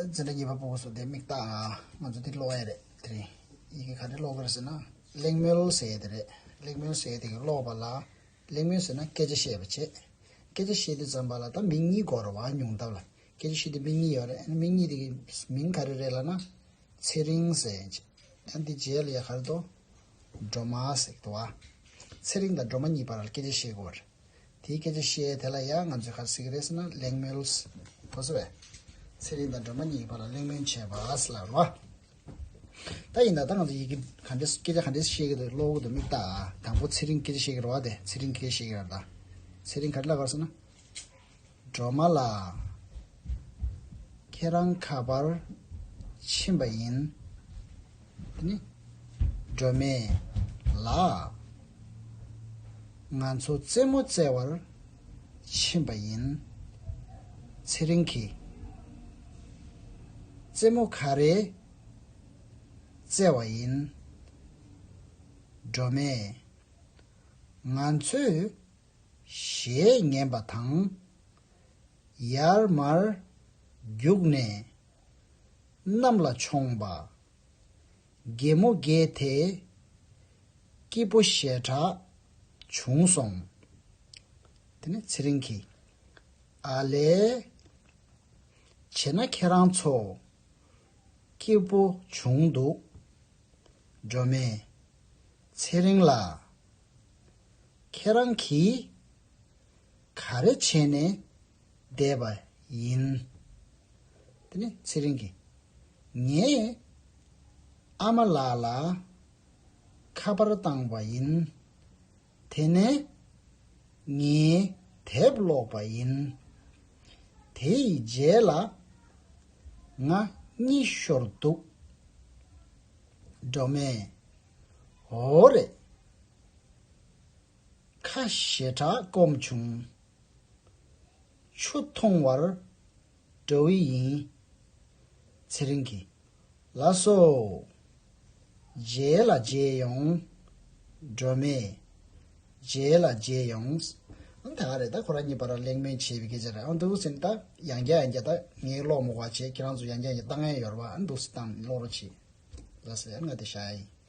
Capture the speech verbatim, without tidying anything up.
འཛིན་གྲྭ་གཉིས་པ་སྤུ་གུ་ཚོ་དེ་མིག་ལྟ་ཨ། ང་ཚོ་དེ་ཀློག་ཡ་རེད། དེ་རིང་ཡི་གེ་ག་རེ་ཀློག་གི་རེད་ཟེར་ན། གླེང་མོལ་ཟེར་ཡ་དེ་རེད། གླེང་མོལ་ཟེར་ཡ་དེ་གི་ཀློག་པ་ལ། གླེང་མོལ་ཟེར་ན་སྐད་ཆ་བཤད་པ་བྱེད། སྐད་ཆ་བཤད་དུས་ཙམ་པ་ལ་ད་མིང་གཉིས་དགོས་རེད་བ། ཉུང་མཐའ་ལ་སྐད་ཆ་བཤད་དུས་མིང་གཉིས་ཡོད་རེད། ཨ་ནི་མིང་གཉིས་དེ་གི་མིང་ག་རེ་རེད་ལབ་ན། ཚེ་རིང་ཟེར་ཡ་བྱེད། ཨ་ནི་དེ་རྗེས་ལ་ཡ་ག་རེ་འདུག་སྒྲོལ་མ་ཟེར་གི་འདུག་བ། ཚེ་རིང་དང་སྒྲོལ་མ་གཉིས་བར་ལ་སྐད་ཆ་བཤད་དགོས་རེད། དེའི་སྐད་ཆ་བཤད་དེ་ལ་ཡང་ང་ཚོས་ག་རེ་ཟེར་གི་རེད་ཟེར་ན། གླེང་མོལ། གོ་སོང་ངས། ཚེ་རིང་དང་སྒྲོལ་མ་གཉིས་བར་ལ་གླེང་མོལ་བྱས་པ་ཟེར་ལབ་རེད་བ། ད་ཡིན་ན་ད་ང་ཚོ་ཡི་གེ་ག་འདྲས་སྐད་ཆ་ག་འདྲས་བཤད་ཀྱི་འདུག་ཀློག་གི་འདུག་མིག་ལྟ་ཨ། དང་པོ་ཚེ་རིང་སྐད་ཆ་བཤད་ཀྱི་རེད་བ། དེ་ཚེ་རིང་སྐད་ཆ་བཤད་ཀྱི་རེད་ད། ཚེ་རིང་ག་རེ་ལབ་ག་རེ་ཟེར་ན། སྒྲོལ་མ་ལགས། ཁྱེད་རང་ག་པར་ཕྱིན་པ་ཡིན། དེ་ནི། སྒྲོལ་མས། ལགས། ང་ཚོ་རྩེད་མོ་རྩེ་བར་ཕྱིན་པ་ཡིན། ཚེ་རིང་གིས། རྩེད་མོ་ག་རེ་རྩེ་བ་ཡིན། སྒྲོལ་མས། ང་ཚོས་གཞས་ཉན་པ་དང་། ཡར་མར་རྒྱུགས་ནས་གནམ་ལ་མཆོངས་པ། རྒན་མོ་བརྒྱད་དེ་སྐྱིད་པོ་ཞེ་དྲག་བྱུང་སོང་། དེ་ནས་ཚེ་རིང་གིས། ཨ་ལས། བྱས་ན་ཁྱེད་རང་ཚོ་སྐྱིད་པོ་བྱུང་འདུག་སྒྲོལ་མས། ཚེ་རིང་ལགས། ཁྱེད་རང་གིས་ག་རེ་བྱས་ནས་བསྡད་པ་ཡིན། དེ་ནས་ཚེ་རིང་གིས། ངས་ཨ་མ་ལགས་ལ་ཁ་པར་བཏང་བ་ཡིན། དེ་ནས་ངས་དེབ་ཀློག་པ་ཡིན། དེ་ཡི་རྗེས་ལ་ང་གཉིད་ཤོར་འདུག་སྒྲོལ་མས། འོ་རེད། ཁ་ཞེ་དྲག་སྐོམ་བྱུང་། ཆུ་འཐུང་བར་འགྲོ་གི་ཡིན། ཚེ་རིང་གིས། ལགས་སོ། རྗེས་ལ་མཇལ་ཡོང་། སྒྲོལ་མས། རྗེས་ལ་མཇལ་ཡོང་། ཨ་ད་ག་རེད། ད་ཁོ་རང་གཉིས་བར་ལ་གླེང་མོལ་བྱས་པའི་སྐད་ཆ་རེད། ཨ་འདུག་ཟེར་ནས་ད་ཡང་བསྐྱར་ཡང་བསྐྱར་ད་ངས་ཀློག་མི་དགོས་པ་བྱས། ཁྱེད་རང་ཚོ་ཡང་བསྐྱར་ཡང་བསྐྱར་བཏང་ཡ་ཡོད་རེད་བ། ཨ་འདུག་ཟེར་བཏང་ནས་ཀློག་རོགས་བྱེད། ལགས་སོ། ཨ་ང་དེ་བཞག་ཡིན།